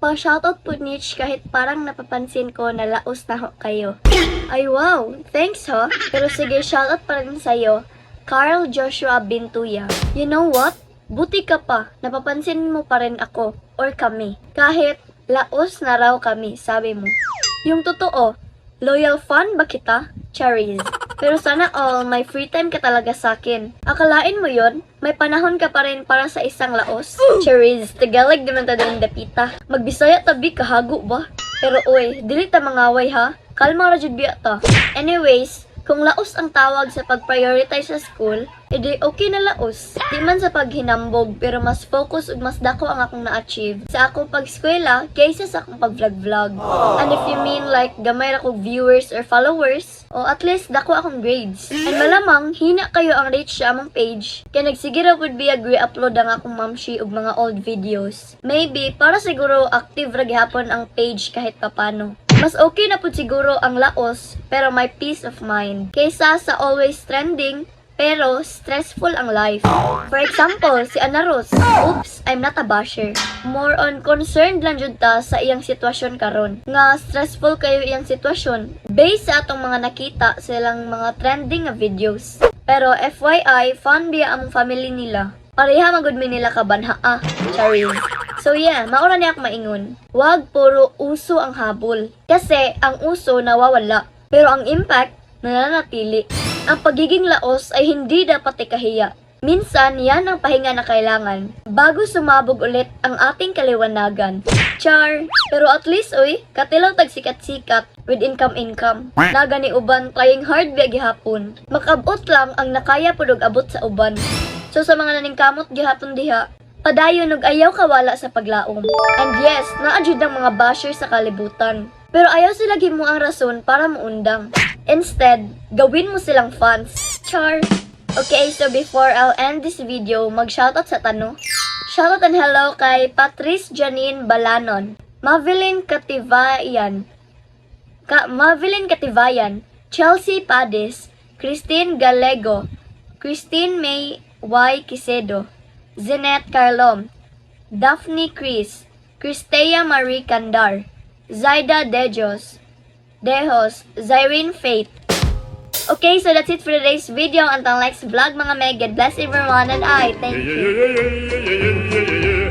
Pa-shoutout po, Nich, kahit parang napapansin ko na laos na ho kayo. Ay wow, thanks ho. Pero sige, shoutout pa rin sa'yo, Carl Joshua Bintuya. You know what? Buti ka pa, napapansin mo pa rin ako or kami. Kahit laos na raw kami, sabi mo. Yung totoo, loyal fan ba kita? Charis. Pero sana all, may free time ka talaga sa akin. Akalain mo yon? May panahon ka pa rin para sa isang laos? Charis, Tagalog naman ta din dapita. Magbisaya tabi, kahago ba? Pero oy, dili ta mangaway ha. Kalma ra jud biya ta. Anyways, kung laos ang tawag sa pag-prioritize sa school, edi okay na laos. Di man sa paghinambog, pero mas focus ug mas dako ang akong na-achieve sa akong pag-eskwela kaysa sa akong pag-vlog-vlog. And if you mean like gamay ra kog viewers or followers, o at least dako akong grades. And malamang hina kayo ang reach sa among page, kay nagsige ra pud biya upload ang akong mamshi og mga old videos. Maybe para siguro active ra gihapon ang page kahit papano. Mas okay na pud siguro ang laos pero may peace of mind kaysa sa always trending pero stressful ang life. For example, si Ana Rose. Oops, I'm not a basher. More on concerned lang jud ta sa iyang sitwasyon karon. Nga stressful kayo iyang sitwasyon based sa atong mga nakita sa ilang mga trending nga videos. Pero FYI, fun biya ang family nila. Pareha magud mi nila kabanha ah. Charis. So yeah, mao ra ni ako maingon. Wag puro uso ang habol. Kasi ang uso nawawala. Pero ang impact, nananatili. Ang pagiging laos ay hindi dapat ikahiya. Minsan, yan ang pahinga na kailangan bago sumabog ulit ang ating kaliwanagan. Char! Pero at least, uy, katilaw tag sikat-sikat with income-income. Naga ni uban, trying hard biya gihapon. Makabot lang ang nakaya pud og abot sa uban. So sa mga naningkamot gihapon diha, padayon ug ayaw kawala sa paglaom. And yes, naa jud ang mga basher sa kalibutan. Pero ayaw sila mo ang rason para muundang. Instead, gawin mo silang fans. Char! Okay, so before I'll end this video, mag-shoutout sa ta, no. Shoutout and hello kay Patrice Janine Balanon, Mavelyn Kativayan, Mavelyn Kativayan, Chelsea Padis, Christine Galego, Christine May Y. Quisedo, Zenet Carlom, Daphne Chris, Cristea Marie Candar, Zaida Dejos, Dejos, Zyrene Faith. Okay, so that's it for today's video. Until next vlog, mga meg. God bless everyone and I thank you. Yeah.